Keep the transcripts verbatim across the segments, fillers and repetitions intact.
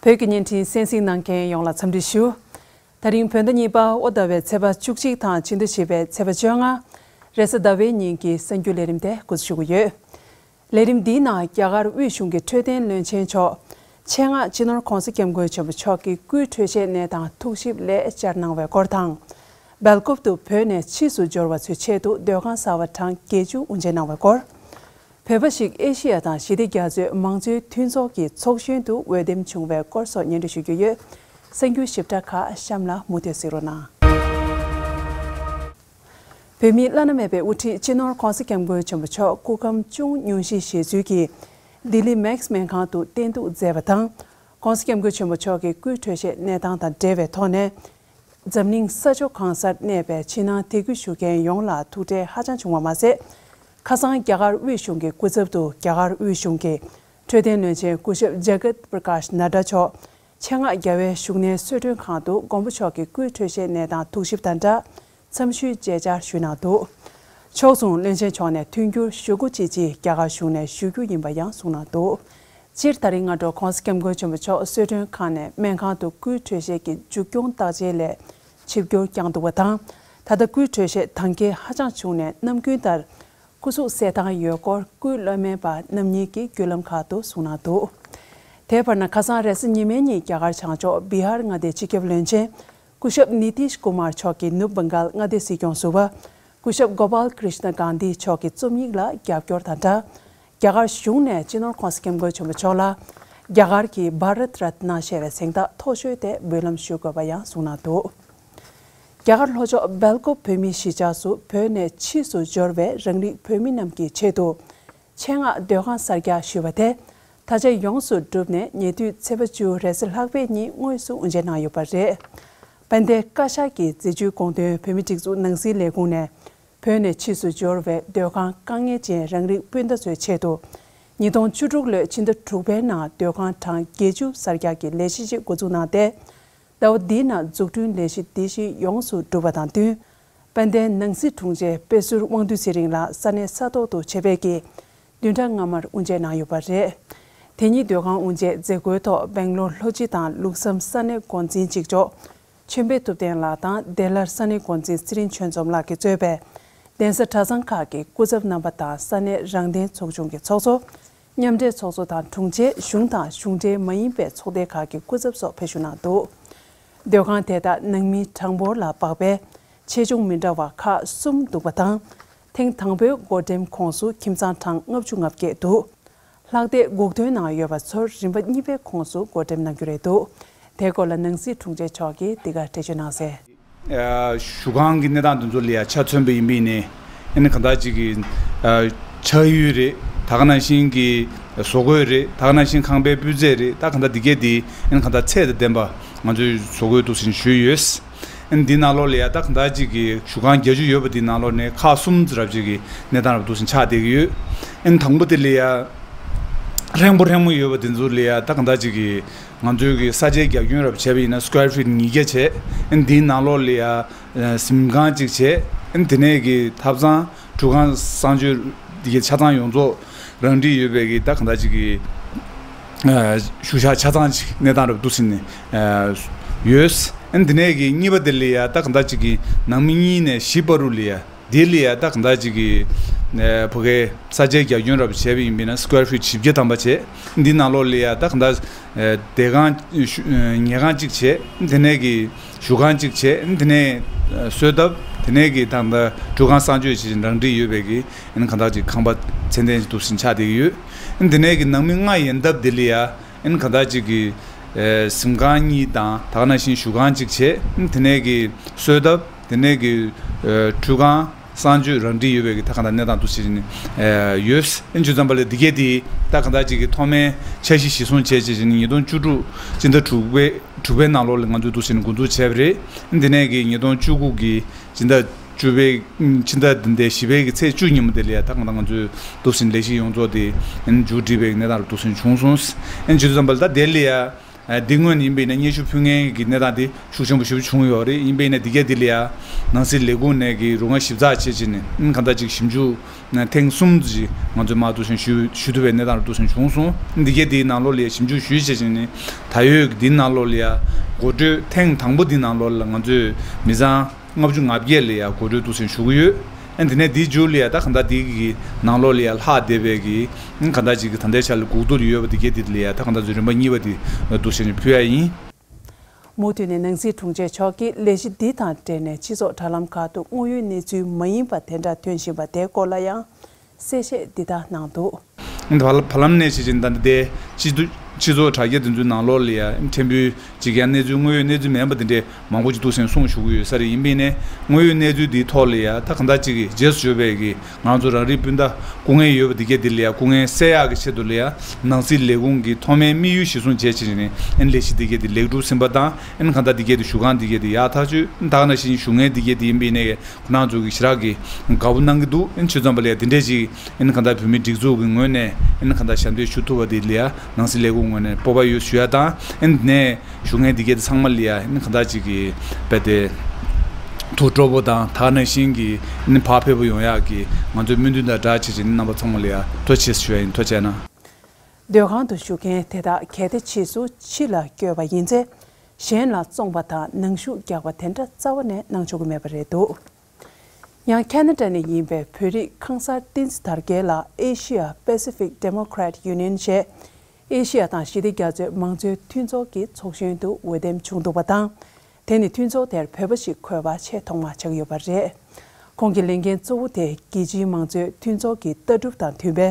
བོད་ཀྱི་བརྙན་འཕྲིན་གསན་གཟིགས་གནང་མཁན་ཡོངས་ལ་འཚམས་འདྲི་ཞུ། ད་རིང་བོད་ཟླ་གཉིས་པ་དབོ་ཟླ་བའི་ཚེས་པ་བཅུ་གཅིག་དང་ཕྱི་ཟླ་བཞི་པའི་ཚེས་པ་བཅོ་ལྔ། རེས་གཟའ་ཟླ་བའི་ཉིན་གྱི་གསར་འགྱུར་ལས་རིམ་དེ་འགོ་འཛུགས་ཞུ་གི་ཡོད། ལས་རིམ་འདིའི་ནང་རྒྱ་གར་དབུས་གཞུང་གི་འཕྲོད་བསྟེན་བློན་ཆེན་མཆོག་ཆེད་མངགས་སྤྱི་ནོར་༧གོང་ས་༧སྐྱབས་མགོན་ཆེན་པོ་མཆོག་གི་སྐུའི་འཕྲོད་བཞེས་གནས་སྟངས་ཐུགས་ཞིབ་ལས་བཅར་གནང་བའི་སྐོར་དང་། སྦེལ་ཀོབ་ཏུ་བོད་ནས་ཕྱིས་སུ་འབྱོར་བ་ཚོའི་ཆེད་དུ་སྡོད་ཁང་གསར་པ་གྲངས་བརྒྱད་ཅུ་དབུ་འབྱེད་གནང་བའི་སྐོར། བོད་པ་ཞིག་ཨེ་ཤི་ཡ་དང་ཞི་བདེ་རྒྱ་མཚོའི་མང་གཙོའི་མཐུན་ཚོགས་ཀྱི་ཚོགས་གཞོན་དུ་འོས་འདེམས་བྱུང་བའི་སྐོར་སོགས་སྙན་སྒྲོན་ཞུ་རྒྱུ་ཡོད། གསར་འགྱུར་ཞིབ་ཕྲ་ཁག་གཤམ་ལ་མུ་མཐུད་གཟིགས་རོགས་གནང་། བོད་མིའི་བླ་ན་མེད་པའི་དབུ་ཁྲིད་སྤྱི་ནོར་༧གོང་ས་༧སྐྱབས་མགོན་ཆེན་པོ་མཆོག་སྐུ་ཁམས་ཅུང་ཉུང་ཤས་བཞེས་ཚུལ་གྱིས་ལྡི་ལི་མེག་སི་སྨན་ཁང་དུ་བསྟེན་གཏུགས་མཛད་པ་དང་། ༸གོང་ས་༧སྐྱབས་མགོན་ཆེན་པོ་མཆོག་གི་སྐུའི་འཕྲོད་བཞེས་གནས་སྟངས་དང་འབྲེལ་བའི་ཐོག་ནས། འཛམ་གླིང་ས་ཕྱོགས་གང་སར་གནས་པའི་ཕྱི་ནང་དད་གུས་ཞུ་མཁན་ཡོངས་ལ་ཐུགས་ཁྲལ་ཧ་ཅང་བྱུང་བ་མ་ཟད། ཁ་སང་རྒྱ་གར་དབུས་གཞུང་གི་སྐུ་ཚབ་ཏུ་རྒྱ་གར་དབུས་གཞུང་གི་འཕྲོད་བསྟེན་བློན་ཆེན་སྐུ་ཞབས་ཇ་གཏ་པྲ་ཀཱཤ་ནཱ་ཌ་མཆོག་ཆེད་མངགས་རྒྱལ་བའི་བཞུགས་གནས་གསོལ་མགྲོན་ཁང་དུ་མགོན་པོ་མཆོག་གི་སྐུའི་འཕྲོད་བཞེས་གནས་སྟངས་ཐུགས་ཞིབ་དང་སྦྲགས། འཚམས་ཞུའི་མཇལ་བཅར་ཞུས་གནང་འདུག་ཕྱོགས་མཚུངས་བློན་ཆེན་མཆོག་ནས་མཐུན་འགྱུར་ཞུ་སྒོ་ཅི་ཅི་རྒྱ་གར་གཞུང་ནས་ཞུ་རྒྱུ་ཡིན་པ་ཡང་གསུངས་གནང་འདུག་སྤྱིར་ད་རིང་སྔ་དྲོ་༸གོང་ས་༸སྐྱབས་མགོན་ཆེན་པོ་མཆོག་གསོལ་མགྲོན་ཁང་ནས་སྨན་ཁང་དུ་སྐུའི་འཕྲོད་བཞེས་ཀྱི་མཇུག་སྐྱོང་བརྟག་དཔྱད་ལས་ཆིབས་བསྒྱུར་བསྐྱངས་འདུག་པ་དང་། ད་ལྟ་སྐུའི་འཕྲོད་བཞེས་ཐང་རྐྱལ་ཧ་ཅང་བྱུང་ནས་ནམ་རྒྱུན་ལྟར་སྐུ་གཟུགས་གསལ་ཐང་ཡོད་སྐོར་སྐུའི་བླ་སྨན་པ་རྣམ་གཉིས་ཀྱིས་བརྒྱུད་ལམ་ཁག་ཏུ་གསུངས་གནང་འདུག་དེ་བར་ན་ཁ་སང་རེས་གཟའ་ཉི་མའི་ཉིན་རྒྱ་གར་བྱང་ཕྱོགས་བི་ཧར་མངའ་སྡེའི་སྤྱི་ཁྱབ་བློན་ཆེན། སྐུ་ཞབས་ནི་ཏིཤ་ཀུ་མར་མཆོག་གིས་ནུབ་བྷང་གཱལ་མངའ་སྡེའི་སྲིད་སྐྱོང་ཟུར་པ། སྐུ་ཞབས་གོ་པཱལ་ཀྲིཤ་ན་གྷན་དྷི་མཆོག་གི་རྩོམ་ཡིག་ལ་རྒྱབ་སྐྱོར་དང་སྦྲགས། རྒྱ་གར་གཞུང་ནས་སྤྱི་ནོར་༸གོང་ས་༸སྐྱབས་མགོན་ཆེན་པོ་མཆོག་ལ། རྒྱ་གར་གྱི་བྷ་རཏ་རཏ་ན་ཞེས་པའི་གཟེངས་རྟགས་མཐོ་ཤོས་དེ་འབུལ་ལམ་ཞུ་དགོས་པ་ཡང་གསུངས་གནང་འདུག་རྒྱ་གར་ལྷོ་ཕྱོགས་སྦེལ་ཀོབ་བོད་མིའི་གཞིས་ཆགས་སུ་བོད་ནས་ཕྱིས་སུ་འབྱོར་བའི་རང་རིགས་བོད་མི་རྣམས་ཀྱི་ཆེད་དུ། ཆེད་མངགས་སྡོད་ཁང་གསར་རྒྱག་ཞུས་པ་དེ། ད་ཆ་ཡོངས་སུ་གྲུབ་ནས་ཉེ་དུས་ཚེས་པ་བཅུ་རེས་གཟའ་ལྷག་པའི་ཉིན་དངོས་སུ་དབུ་འབྱེད་གནང་ཡོད་པ་རེད། དཔལ་ལྡན་བཀའ་ཤག་གི་འཛིན་སྐྱོང་དགོངས་དོན་བོད་མིའི་སྒྲིག་འཛུགས་ནང་སྲིད་ལས་ཁུངས་ནས་བོད་ནས་ཕྱིས་སུ་འབྱོར་བའི་སྡོད་ཁང་དཀའ་ངལ་ཅན་རང་རིགས་སྤུན་ཟླ་ཚོའི་ཆེད་དུ། ཉིས་སྟོང་བཅུ་དྲུག་ལོའི་ཕྱི་ཟླ་དྲུག་པའི་ནང་སྡོད་ཁང་གྲངས་བརྒྱད་ཅུ་གསར་རྒྱག་གི་ལས་གཞི་ཞིག་འགོ་འཛུགས་གནང་སྟེ། ཟླ་བ་འདིའི་ནང་འཛུགས་སྐྲུན་ལས་གཞི་འདི་བཞིན་ཡོངས་སུ་གྲུབ་པ་དང་བསྟུན། དཔལ་ལྡན་ནང་སྲིད་དྲུང་ཆེ་དཔེ་ཟུར་དབང་འདུས་ཚེ་རིང་ལགས་ས་གནས་ས་ཐོག་ཏུ་ཆེད་ཕེབས་ཀྱིས་བདུན་ཕྲག་སྔ་མར་དབུ་འབྱེད་གནང་ཡོད་པ་རེད། དེ་ཉིད་སྡོད་ཁང་དབུ་འབྱེད་མཛད་སྒོའི་ཐོག་སྦེང་ལོར་ལྷོ་སྤྱི་དང་ལུགས་བསམ་ས་གནས་འགོ་འཛིན་གཅིག་ལྕོགས་ཆོས་འཕེལ་ཐུབ་བསྟན་ལགས་དང་བདེ་སླར་ས་གནས་འགོ་འཛིན་ཚེ་རིང་ཆོས་འཛོམས་ལགས་ཀྱིས་གཙོས་པའི་གདན་ས་གྲྭ་ཚང་ཁག་གི་སྐུ་ཚབ་རྣམ་པ་དང་ས་གནས་རང་བདེན་ཚོགས་ཆུང་གི་ཚོགས་གཙོ། མཉམ་འབྲེལ་ཚོགས་གཙོ་དང་དྲུང་ཆེ་གཞུང་དང་གཞུང་འབྲེལ་མ་ཡིན་པའི་ཚོགས་སྡེ་ཁག་གི་སྐུ་ཚབ་སོགས་ཕེབས་ཞུགས་གནང་འདུག་སྡོད་ཁང་དེ་དག་ནང་མིའི་གྲངས་འབོར་ལ་དཔག་པའི་ཆེ་ཆུང་མི་འདྲ་བ་ཁག་གསུམ་འདུག་པ་དང་། ཐེངས་དང་པོའི་བགོ་འགྲེམས་ཁོངས་སུ་ཁྱིམ་ཚང་གྲངས་ལྔ་བཅུ་ང་བརྒྱད་འདུག་ལྷག་བསྡད་སྒུག་ཐོན་ནང་ཡོད་པ་ཚོར་རིམ་པ་གཉིས་པའི་ཁོངས་སུ་བགོ་འགྲེམས་གནང་རྒྱུ་རེད་འདུག་དེའི་སྐོར་ལ་ནང་སྲིད་དྲུང་ཆེ་མཆོག་གིས་འདི་ག་འགྲེལ་བརྗོད་གནང་གསལ། བཞུགས་ཁང་གི་གནས་སྟངས་དེ་ཚོ་ལ་ཡ་ཆ་མཚོན་པ་ཡིན་པ་ཡིན་ནའི། ཨ་ནི་གང་ལྟར་ཅིག་གི་ཨ་ཆགས་ཡུལ་རེད། ད་ག་ནང་བཞིན་གྱི་བཟོ་བཀོད་རེད། ད་ག་ནང་བཞིན་ཁང་པའི་སྤུས་ཚད་རེད། ད་གང་ལྟར་འདི་གས་འདི་ཨ་ནི་གང་ལྟར་ཚད་དང་ལྡན་པ་ང་ཚོས་བཟོ་བཀོད་འདུག་ཟིན་ཞུས་ཡོད། ཨ་ནི་འདི་ནང་ལོགས་ལ་ཡ་ད་གང་ལྟར་ཅིག་གི་བཞུགས་ཁང་བརྒྱད་ཅུ་ཡོད་པ་འདི་ནང་ལོགས་ནས་ཁག་གསུམ་ཙམ་རབ་ཅིག་གི་གནས་སྟངས་རབ་འདུག་ཟིན་ཆགས་བསྡད་ཀྱི་ཡོད། ཨ་ནི་དང་པོ་དེ་ལ་ཡ་ཧྲེང་པོ་ཧྲེང་མོ་ཡོད་པ་འདི་ཚོ་ལ་ཡ་ད་གང་ལྟར་ཅིག་གི་ང་ཚོའི་གི་ས་ཆའི་རྒྱ་ཁྱོན་རབ་བྱས་པ་ཡིན་ན་square feet ཉིས་བརྒྱ་བྱས། ཨ་ནི་འདིའི་ནང་ལོགས་ལ་ཡ་གཟིམ་ཁང་གཅིག་བྱས། ཨ་ནི་དེ་ནས་གི་ཐབ་ཚང་ཁྲུས་ཁང་གསང་སྤྱོད་འདི་གི་ཆ་ཚང་ཡོངས་རྫོགས་རང་འཁྲི་ཡོད་པའི་གི་ད་གང་ལྟར་ཅིག་གི་བཞུགས་ཤག་ཆ་ཚང་ཅིག་གནས་སྟངས་རབ་འདུག་ཟིན་ནས་ཡོད། ཨ་ནི་དེ་ནས་གི་གཉིས་པ་དེ་ལ་ཡ་ད་གང་ལྟར་ཅིག་གི་ནང་མི་གཉིས་ནས་བཞི་བར་དུ་ལ་ཡ། དེ་ལ་ཡ་ད་གང་ལྟར་ཅིག་གི་ཨ་ཕ་གའི་ས་ཆའི་རྒྱ་ཁྱོན་རབ་བྱས་པ་ཡིན་པས་ན་square feet བཞི་བརྒྱ་ཐམ་པ་བྱས། འདི་ནང་ལོགས་ལ་ཡ་ད་གང་ལྟར་ཨ་བསྡད་ཁང་ཨ་ཉལ་ཁང་གཅིག་བྱས། དེ་ནས་གི་བཞུགས་ཁང་གཅིག་བྱས། དེ་ནས་ཨ་གསོལ་ཐབ། དེ་ནས་གི་ད་གང་ལྟར་ཁྲུས་ཁང་གསང་སྤྱོད་བྱས་རང་འཁྲི་ཡོད་པའི་གི་ཨ་ནི་གང་ལྟར་ཅིག་ཁང་པ་ཚད་ལྡན་ཅིག་འདུག་ཟིན་ཆགས་བསྡད་ཀྱི་ཡོད། དེ་ནས་གི་ནང་མི་ལྔ་ཡན་འདབས་དེ་ལ་ཡ། ཨ་ནི་གང་ལྟར་ཅིག་གི་ཨ་གཟིམ་ཁང་གཉིས་དང་ད་ག་ནང་བཞིན་བཞུགས་ཁང་གཅིག་བྱས། ཨ་ནི་དེ་ནས་གི་གསོལ་ཐབ། དེ་ནས་གི་ཨ་ཁྲུས་ཁང་གསང་སྤྱོད་རང་འཁྲི་ཡོད་པའི་གི་ད་གང་ལྟར་གནས་སྟངས་འདུག་ཟིན་ཨ་ཡོད། ཨ་ནི་བྱས་ཙམ་པ་ལ་འདི་གས་དེ་ད་གང་ལྟར་ཅིག་གི་ཐོག་མའི་འཆར་གཞི་གཞིར་བཟུང་བྱས་བྱས་བྱས་ནས་ཉིས་སྟོང་བཅུ་དྲུག་སྤྱི་ཟླ་དྲུག་པའི་དྲུག་པའི་ནང་ལོགས་ལ་ང་ཚོས་འདུག་ཟིན་འགོ་འཛུགས་བྱས་པ་རེད། ཨ་ནི་དེ་ནས་གི་ཉིས་སྟོང་བཅུ་དགུ་གི་སྤྱི་ཟླ་བཅུ་པའི་ཕྱི་ཟླ་འདི་ཟླའི་བཞི་པའི་གི་ཚེས་བཅུ་ཉིན་མོ་དེ་ལ་ཡ་ད་གང་ལྟར་ང་ཚོས་འདུག་ཟིན་ལས་གཞི་ཡོངས་རྫོགས་དེ་ཨ་ནི་མཇུག་སྒྲིལ་བའི་གནས་སྟངས་རུ་འདུག་ཟིན་བྱུང་སོང་། ཨ་ནི་བྱས་ཙམ་པ་ལ་ད་དེ་ལ་ཡ་ འདི་སྔོན་ཡིན་པ་ཡིན་ན་སྙན་ཞུ་ཕུལ་མཁན་གྱི་གནས་སྟངས་དེ་ཤུགས་ཆེན་པོ་ཞེ་པོ་བྱུང་ཡོད་རེད། ཡིན་པ་ཡིན་ན་འདི་ག་འདི་ལ་ཡ་ནང་སྲིད་ལས་ཁུངས་ནས་ཀྱི་རུ་ཁག་ཞིབ་ཚགས་བྱས་བྱས་ནས་ཨིན་གང་ལྟར་ཅིག་ཞིབ་འཇུག་ཐེངས་གསུམ་ཅིག་ང་ཚོས་མར་འདུག་སེ་ཞུ་ཞུ་ཐུབ་པའི་གནས་སྟངས་འདུག་སེ་བྱུང་སོང་། འདི་ག་འདིའི་ནང་ལོགས་ལ་ཡ་ཞིབ་འཇུག་ཞུས་བྱས་བྱས་ནས་ད་ཡོད་ཀྱི་འདིའི་ནང་ལོགས་ལ་ཡ་གོ་སྒྲིག་ཐེངས་དང་པོ་འདིའི་ནང་ལོགས་ལ་ང་ཚོས་མི་ཚང་ལྔ་བཅུ་ང་བརྒྱད་ལ་ཡ་གོ་སྒྲིག་འདུག་སེ་ཞུ་གི་ཡོད། ཨ་དེ་ནས་འདིའི་མཇུག་ལ་ཡ་ད་གང་ལྟར་འདི་གི་ནང་ལོགས་ལ་ཡ་ལྷག་བསྡད་པའི་གི་གང་ལྟར་ཅིག་གི་ད་ལྟའི་ཆ་ལ་སྒུག་ཐོ་ལ་ཡོད་པ་འདི་ག་འདི་ལ་ཡ་ད་གང་ལྟར་ཚོ་རིམ་པ་གཉིས་པ་འདི་འདུག་སེ་ཕུལ་ཡ་ཡིན། མུ་མཐུད་ནས་ནང་སྲིད་དྲུང་ཆེ་མཆོག་གིས་ལས་གཞི་འདི་དང་འབྲེལ་ནས་སྤྱི་ཚོགས་དྲ་ལམ་ཁག་ཏུ་དངོས་ཡོད་གནས་ཚུལ་མ་ཡིན་པ་དེ་འདྲ་ཐོན་བཞིན་པ་དེ་སྐོར་ལ་ཡང་གསལ་བཤད་འདི་ལྟར་གནང་འདུག། བར་བར་ལམ་ནས་བྱས་ཙང་ད་ལྟ་དེ་སྤྱི་འཐུས་སྤྱི་ཚོགས་དྲ་རྒྱ་དེ་ཚོའི་ནང་ལོགས་ལ་ཡ་ཕྲན་བུ་ཅིག་ཡང་གནས་ཚུལ་དངོས་ཡོད་གནས་ཚུལ་མིན་པ་དེ་འདྲའི་མང་པོ་ཅིག་འདུག་སེ་གསུངས་ཞུ་གི་ཡོད་ས་རེད། ཡིན་པས་ནས་དངོས་ཡོད་གནས་ཚུལ་འདིའི་ཐོག་ལ་ཡ་ད་གང་ལྟར་ཅིག་གི་རྗེས་སུ་བརྗོད་པའི་གི་ང་ཚོ་རང་རིགས་སྤུན་ཟླ་སྐུ་ངལ་ཡོད་པ་འདི་ག་འདི་ལ་ཡ་སྐུ་ངལ་སེལ་ཡག་གི་ཆེད་དུ་ལ་ཡ་ནང་སྲིད་ལས་ཁུངས་ཀྱི་ཐོག་མའི་དམིགས་ཡུལ་གཞིར་བཟུང་བྱས་བྱས་ནས་ཨན་ལས་གཞི་འདི་ག་འདི་ལེགས་གྲུབ་ཟིན་པ་དང་ཨན་གང་ལྟར་འདི་ག་འདི་ཞུ་ཁང་འདི་ག་འདི་ཡག་ཐག་ཆོད། ད་ག་ནང་བཞིན་ཞུ་མཁན་འདི་ག་འདི་ཡིན་པས་ནས་ཁོ་རང་ཚོ་གི་ཞེ་དྲག་གི་དགའ་པོ་གནང་གི་འདུག། ཨན་ཆོས་ཚང་པ་ལ་ཡ་འདི་འདྲས་ཅིག་ཨན་གང་ལྟར་བོད་མིའི་སྒྲིག་འཛུགས་ཀྱི་ངོས་ནས་ཨན་གང་ལྟར་ཞབས་འདེགས་ཞུ་ཐུབ་པ་འདི་ལ་ཡ་ནང་སྲིད་ལས་ཁུངས་ངོས་ནས་སྤོབས་པ་ཡོད་ཞུ་ཡ་དང་ཨན་འདི་ནས་ཞུ་མཁན་འདི་ག་འདི་ཚང་མ་ལ་ཡ་ཨན་གང་ལྟར་ཅིག་གི་རྦད་དེ་ཐུགས་སྤྲོ་པོ་དང་ད་ག་ནང་བཞིན་གྱི་ནི་ཕར་ཕེབས་པ་ཡོང་ཡག་གི་ང་ཚོའི་སྨོན་འདུན་དང་སྦྲགས་བྱས་བྱས་ནི་རྣམ་པ་ཚང་མ་ལ་ཡ་ཐུགས་རྗེ་ཆེ་ཞུ་ཡ་ཡིན། ཐུགས་རྗེ་གནང་། སྡོད་ཁང་དུ་བཞུགས་མཁན་དེ་དག་གལ་ཏེ་ཕྱིས་སུ་ཕྱི་ལ་བསྐྱོད་པ་ཡིན་ཚེ་གཞན་ལ་བཙོང་པ་དང་ནང་ཞུགས་རྒྱག་པ་དེ་འདྲ་རྩ་བ་ནས་གནང་ཆོག་གི་མེད་པ་རེད་འདུག། ཡང་ཁ་ན་ཌ་ནས་ཡིན་པའི་བོད་རིགས་ཁང་གསར་བསྟན་འཛིན་དར་རྒྱས་ལགས་Asia Pacific Democrat Union ཞེས་ཨེ་ཤི་ཡ་དང་ཞི་བདེ་རྒྱ་མཚོའི་མང་གཙོའི་མཐུན་ཚོགས་ཀྱི་ཚོགས་གཞོན་དུ་འོས་འདེམས་བྱུང་འདུག་པ་དང་། དེ་ནི་མཐུན་ཚོགས་དེར་བོད་པ་ཞིག་འཁོད་པ་ཆེས་ཐོག་མ་ཆགས་ཡོད་པ་རེད། ཁོང་གི་ལས་འགན་གཙོ་བོ་དེ་རྒྱལ་སྤྱིའི་མང་གཙོའི་མཐུན་ཚོགས་ཀྱི་ལྟ་གྲུབ་དང་མཐུན་པའི་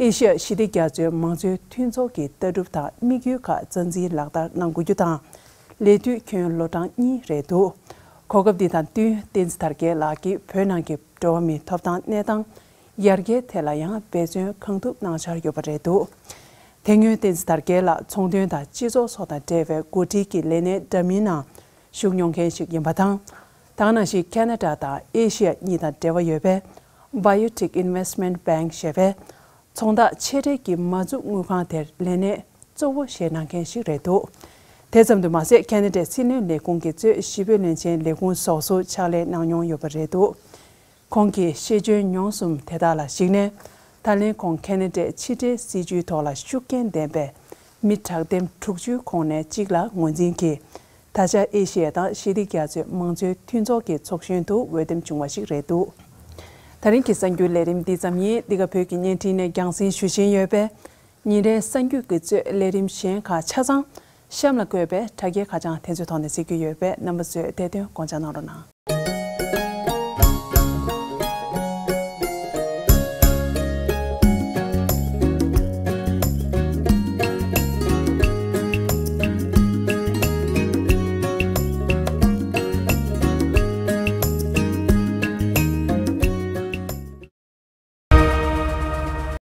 ཨེ་ཤི་ཡ་ཞི་བདེ་རྒྱ་མཚོའི་མང་གཙོའི་མཐུན་ཚོགས་ཀྱི་ལྟ་གྲུབ་དང་དམིགས་ཡུལ་ཁག་རྩ་འཛིན་ལག་བསྟར་གནང་དགོས་རྒྱུ་དང་། ལས་དུས་ཁྱོན་ལོ་གྲངས་གཉིས་རེད་འདུག། གོ་སྐབས་འདི་དང་བསྟུན་བསྟན་འཛིན་དར་རྒྱས་ལགས་ཀྱིས་བོད་ནང་གི་འགྲོ་བ་མིའི་ཐོབ་ཐང་གནས་སྟངས་ཡར་རྒྱས་ཐད་ལ་ཡང་འབད་བརྩོན་གང་ཐུབ་གནང་འཆར་ཡོད་པ་རེད་འདུག། དེ་སྔོན་བསྟན་འཛིན་དར་རྒྱས་ལགས་ཚོང་དོན་དང་སྤྱི་ཚོགས་སོགས་དང་འབྲེལ་བའི་འགོ་ཁྲིད་ཀྱི་ལས་སྣེ་འདྲ་མིན་ནང་ཞུགས་མྱོང་མཁན་ཞིག་ཡིན་པ་དང་། ད་ག་ནང་བཞིན་ཁ་ན་ཌ་དང་ཨེ་ཤི་ཡ་གཉིས་དང་འབྲེལ་བ་ཡོད་པའི་Biotic Investment Bank ཞེས་པའི་ཚོང་རྟགས་ཆེ་གྲས་ཀྱི་མ་འཛུགས་དངུལ་ཁང་དེར་ལས་སྣེ་གཙོ་བོ་བཞེས་གནང་མཁན་ཞིག་རེད་འདུག། དེ་ཙམ་དུ་མ་ཟད་ཁ་ན་ཌའི་སྲིད་བློན་ལས་ཁུངས་ཀྱི་གཙོས་ཞི་བའི་བློན་ཆེན་ལས་ཁུངས་སོགས་སུ་ཕྱག་ལས་གནང་མྱོང་ཡོད་པ་རེད་འདུག། ཁོང་གི་ཤེས་འཇོན་མྱོང་གསུམ་དེ་དག་ལ་གཞིགས་ནས་ད་ལན་ཁོང་ཁ་ན་ཌའི་ཕྱི་འབྲེལ་སྲིད་བྱུས་ཐོག་ལ་ཤུགས་རྐྱེན་ལྡན་པའི་མི་དྲག་འདེམས་དྲུག་ཅུའི་ཁོངས་ནས་གཅིག་ལ་ངོས་འཛིན་གྱིས། ད་ཆ་ཨེ་ཤི་ཡ་དང་ཞི་བདེ་རྒྱ་མཚོའི་མང་གཙོའི་མཐུན་ཚོགས་ཀྱི་ཚོགས་གཞོན་དུ་འོས་འདེམས་བྱུང་བ་ཞིག་རེད་འདུག། ད་རིང་གི་གསར་འགྱུར་ལས་རིམ་འདི་ཙམ་ཡིན། འདི་ག་བོད་ཀྱི་བརྙན་འཕྲིན་ནས་རྒྱང་སྲིང་ཞུ་བཞིན་ཡོད་པས། ཉིན་རེའི་གསར་འགྱུར་གྱི་གཙོས་ལས་རིམ་གཞན་ཁག་ཆ་ཚང་གཤམ་ལ་བཀོད་པའི་དྲ་རྒྱའི་ཁ་བྱང་དེ་ཚོའི་ཐོག་ནས་གཟིགས་རྒྱུ་ཡོད་པས་རྣམ་པ་ཚོས་དེ་དོན་དགོངས་འཇགས་གནང་རོགས་གནང་།